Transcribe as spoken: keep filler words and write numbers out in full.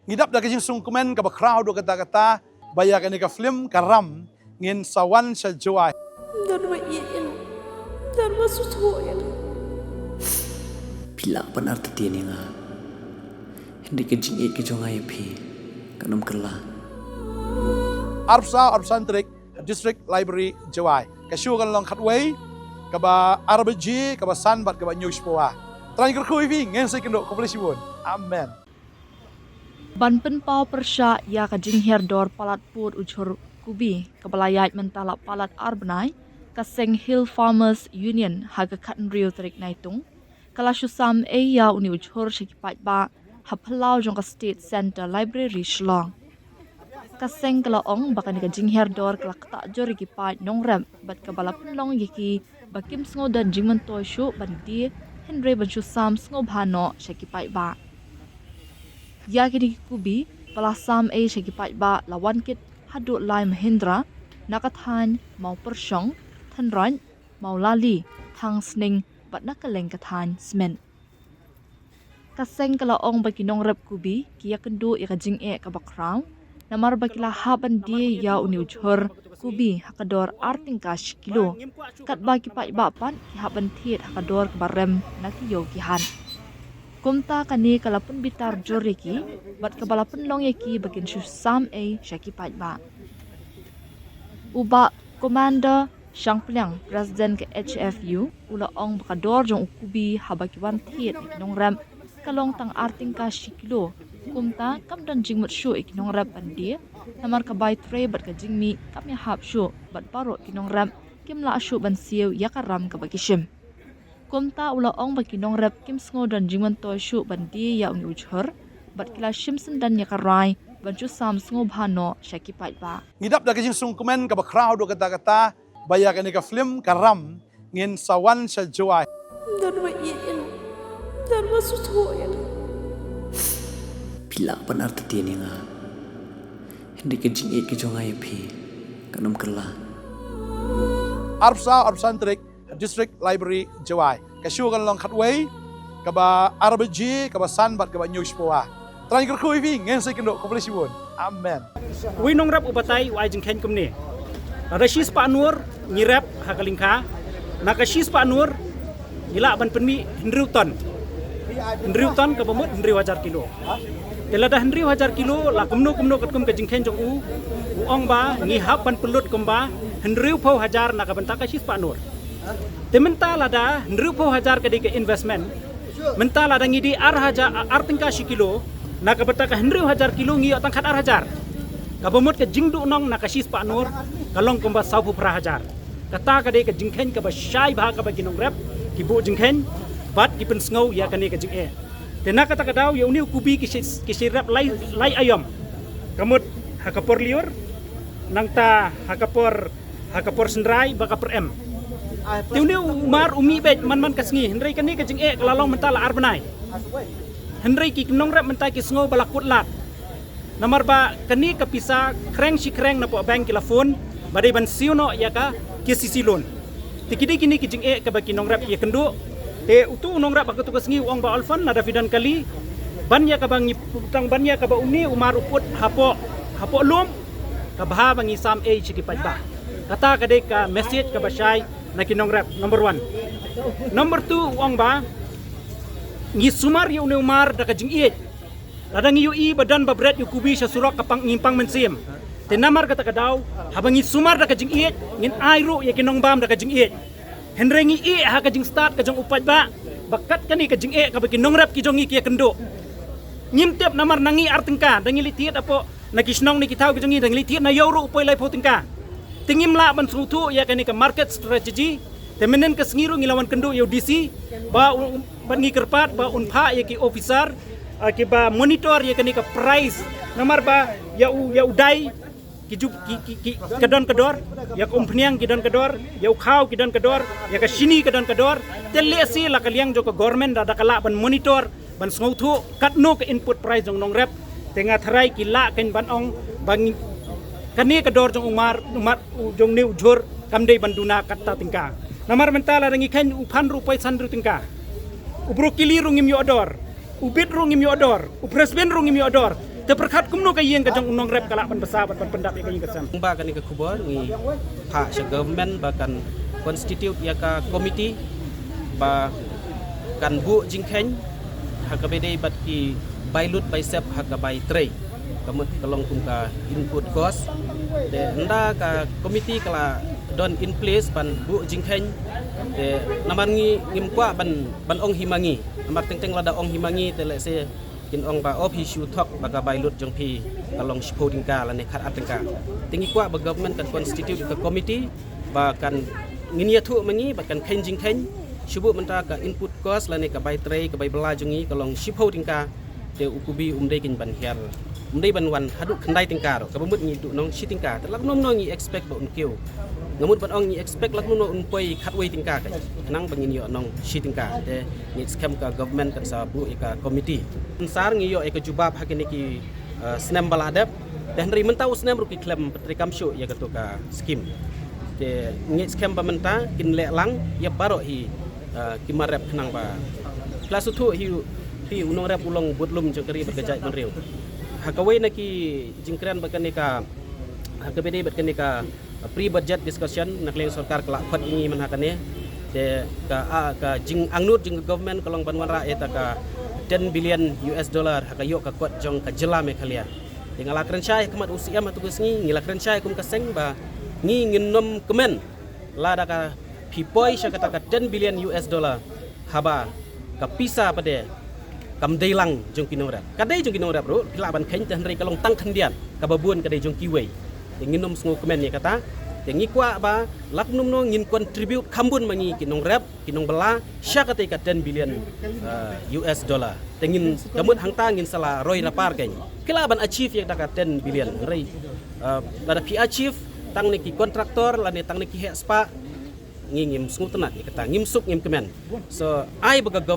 Ngi dap da ka jingsngewkmen kaba khraw haduh katta katta ba ïa kane ka film Ka Ram ngin sa wan sha Jowai. Don ba ïeit ïa nga. Don ba sngewthuh ïa nga. Phi lah ban artatien ïa nga. Hynrei ka jingïeit ka jong nga ïa phi kan ym kylla. Arphew saw arphew san tarik, District Library, Jowai. Ka show kan long khatwei, kaba ar baje, kaba san bad kaba hynñiew shiphew. Trai kyrkhu ïa phi, ngin sa ïakynduh, khublei shibun. Amen. Ban pynpaw pyrshah ïa ka jinghiar dor palat pud u jhur kubi kaba la ïaid mynta la palat ar bnai, ka seng Hill Farmers Union ha ka khathynriew tarik Naitung ka la shu sam ei ïa une u jhur sha ki paidbah ha phyllaw jong ka State Centre Library Shillong. Ka seng ka la ong ba kane ka jinghiar dor ka la ktah jur ïa ki paid nongrep bad kaba la pynlong ïa ki ba kim sngew don jingmyntoi shuh ban die, hynrei ban shu sam sngewbha noh sha ki paidbah. Ïa kine ki kubi ba la sam ei sha ki paidbah la wan kit haduh lai Mahindra na ka thaiñ Mawpyrshong, Thenroit, Mawlali, Thangsning bad na kylleng ka thaiñ Smit. Ka seng ka la ong ba ki nongrep kubi ki ïakynduh ïa ka jingeh kaba khraw namar ba ki la hap ban die ïa une u jhur kubi ha ka dor ar tyngka shi kilo, katba ki paidbah pat ki hap ban thied ha ka dor kaba rem na ki ïew ki hat. Kumta kane ka la pynbitar jur ïa ki bad kaba la pynlong ïa ki ba kin shu sam ei sha ki paidbah. U Bah Commander Shangpliang, President ka H F U, u la ong ba ka dor jong u kubi haba ki wan thied ïa ki nongrep ka long tang ar tyngka shi kilo. Kumta kam don jingmut shuh ïa ki nongrep ban die namar ka bai trei bad ka jingmih kam ïahap shuh bad baroh ki nongrep kim lah shuh ban siew ïa ka ram kaba ki shim. Kumta u la ong ba ki nongrep kim sngew don jingmyntoi shuh ban die ïa une u jhur bad ki la shim syndon ïa ka rai ban shu sam sngewbha noh sha ki paidbah. Ngi dap da ka jingsngewkmen kaba khraw haduh katta katta ba ïa kane ka film Ka Ram ngin sa wan sha Jowai. Don ba ïeit ïa nga. Don ba sngewthuh ïa nga. Phi lah ban artatien ïa nga. Hynrei ka jingïeit ka jong nga ïa phi kan ym kylla. Arphew saw arphew san tarik, District Library, Jowai. Ka show kan long khatwei, kaba ar baje, kaba san bad kaba hynñiew shiphew. Trai kyrkhu ïa phi, ngin sa ïakynduh, khublei shibun. Amen. Uwei u nongrep u batai u ai jingkheiñ kumne. Lada shispah nur ngi rep ha ka lyngkha, na ka shispah nur ngi lah ban pynmih hynriew ton. Hynriew ton kaba mut hynriew hajar kilo. Te lada hynriew hajar kilo la kumno kumno katkum ka jingkheiñ jong u, u ong ba ngi hap ban pynlut kumba hynriewphew hajar na ka bynta ka shispah nur. Te mynta lada hynriewphew hajar ka dei ka investment, mynta lada ngi die ar hajar, ar tyngka shi kilo na ka bynta ka hynriew hajar kilo ngi ïoh tang khatar hajar. Kaba mut ka jingduhnong na ka shispah nur ka long kumba sawphew phra hajar. Kata ka dei ka jingkheiñ kaba shai bha kaba ki nongrep ki buh jingkheiñ bad ki pynsngew ïa kane ka jingeh. Te na kata ka daw ïa une u kubi ki shi, ki shi rep lai, lai aïom. Ka mut ha ka por lyiur, nangta ha ka por, ha ka por synrai bad ka por em. Te une u mar u mih beit man man ka sngi, hynrei kane ka jingeh ka la long mynta la ar bnai. Hynrei ki nongrep mynta ki sngew ba la kut lad. Namar ba kane ka pisa khreng shi khreng napoh bank ki la phone ba dei ban siew noh ïa ka K C C loan. Te ki dei kine ki jingeh kaba ki nongrep ki ïakynduh. Te utu u nongrep ha katu ka sngi u ong ba Olfan, lada phi don kali ban ïa kaba ngi put, tang ban ïa kaba une u mar u put hapoh, hapoh lum, ka bha ba ngi sam ei sha ki paidbah. Kata ka dei ka message kaba shai na ki nongrep, number one. Number two, u ong ba ngi sumar ïa une u mar da ka jingïeit. Lada ngi ïohi ba don ba bret ïa u kubi sha surok ka pang, ngim pang mynsiem. Te namar kata ka daw, haba ngi sumar da ka jingïeit, ngin ai ruh ïa ki nongbam da ka jingïeit. Hynrei ngi ïeh ha ka jingstad ka jong u paidbah ba kat kane ka jingeh kaba ki nongrep ki jong ngi ki ïakynduh. Ngim tip namar na ngi ar tyngka da ngi leit thied hapoh na ki shnong na ki thaw ki jong ngi, da ngi leit thied na ïew ruh u poi laiphew tyngka. Te ngim lah ban sngewthuh ïa kane ka market strategy. Te mynhynnin ka sngi ruh ngi la wan kynduh ïa u D C ba u, bad ngi kyrpad ba un phah ïa ki officer, ah, kiba monitor ïa kane ka price. Namar ba ïa u, ïa u dai ki ju, ki, ki, ki, ka don ka dor, ïa ka umphniang ki don ka dor, ïa u khaw ki don ka dor, ïa ka shini ka don ka dor. Te lehse la ka liang jong ka government da, da ka lah ban monitor ban sngewthuh katno ka input price jong nongrep. Te nga tharai ki lah kein ban ong ba ngi, kane ka dor jong u mar, u mar, u jong ne u jhur kam dei ban duna katta tyngka. Namar mynta lada ngi kheiñ u phan ruh u poi san hynriew tyngka. U brokoli ruh ngim ïoh dor. U bit ruh ngim ïoh dor. U french bean ruh ngim ïoh dor. Te pyrkhat kumno ka ïing ka jong u nongrep ka lah ban bsa bad ban pyndap ïa ka ïing ka sem. Ba kane ka khubor ngi phah sha government ba kan constitute ïa ka committee ba kan buh jingkheiñ ha kaba ïadei bad ki bai lut bai sep ha ka bai trei, ka mut ka long kum ka input cost. Te ynda ka committee ka la don in place ban buh jingkheiñ, te namar ngi ngim kwah ban ban ong hi ma ngi. Namar teng teng lada ong hi ma ngi te lehse kin ong ba, oh, phi shu thok ba ka bai lut jong phi ka long shiphew tyngka lane khatar tyngka. Te ngi kwah ba government kan constitute ka committee ba kan, ngin ïathuh ma ngi ba kan kheiñ jingkheiñ. Shu buh mynta ka input cost lane ka bai trei, ka bai bylla jong ngi ka long shiphew tyngka. Te u kubi um dei kein ban hiar, um dei ban wan haduh khyndai tyngka ruh, kaba mut ngi duh nong shi tyngka. Te lak num nong ngi expect ba un kiew. Nga mut ban ong ngi expect lak num nong un poi khatwei tyngka ka, khnang ba ngin ïoh nong shi tyngka. Te ngi skhem ka government kan sa buh ïa ka committee. Ansar ngi ïoh ïa ka jubab ha kine ki, eh, snem ba la dep. Te hynrei mynta u snem ruh ki khlem pyntrei kam shuh ïa kato ka skim. Te ngi skhem ba mynta kin leh lang ïa baroh hi, eh, ki mar rep khnang ba. Klas u thuh hi u, hi u nongrep u long budlum jong ka ri bad ka jaitbynriew. Ha kawei na ki jingkren bad kane ka, ha kaba ïadei bad kane ka pre-budget discussion na ka liang sorkar ka la khot ïa ngi mynha kane. Te ka, ah, ka jingangnud jong ka government ka long ban wanrah ïa kata ka ten billion U S dollar ha ka ïoh ka kot jong ka jylla Meghalaya. Te nga la kren shai ha khmat u C M ha tu ka sngi, ngi la kren shai kum ka seng ba ngi ngin nym kmen lada ka phi poi sha kata ka ten billion U S dollar haba ka pisa pat de kam dei lang jong ki nongrep. Ka dei jong ki nongrep ruh, phi lah ban kheiñ, te hynrei ka long tang khyndiat, kaba bun ka dei jong kiwei. Te ngin nym sngewkmen ïa kata. Te ngi kwah ba lak num nong ngin contribute kham bun ma ngi ki nongrep, ki nongbylla sha kata ka ten billion, uh, U S dollar. Te ngin, ka mut hangta ngin sa la roi rapar kein. Phi lah ban achieve ïa kata ka ten billion. Hynrei, uh, lada phi achieve tang ne ki contractor lane tang ne ki heh spah, ngi ngim sngewtynnat ïa kata, ngim suk ngim kmen. So ai ba ka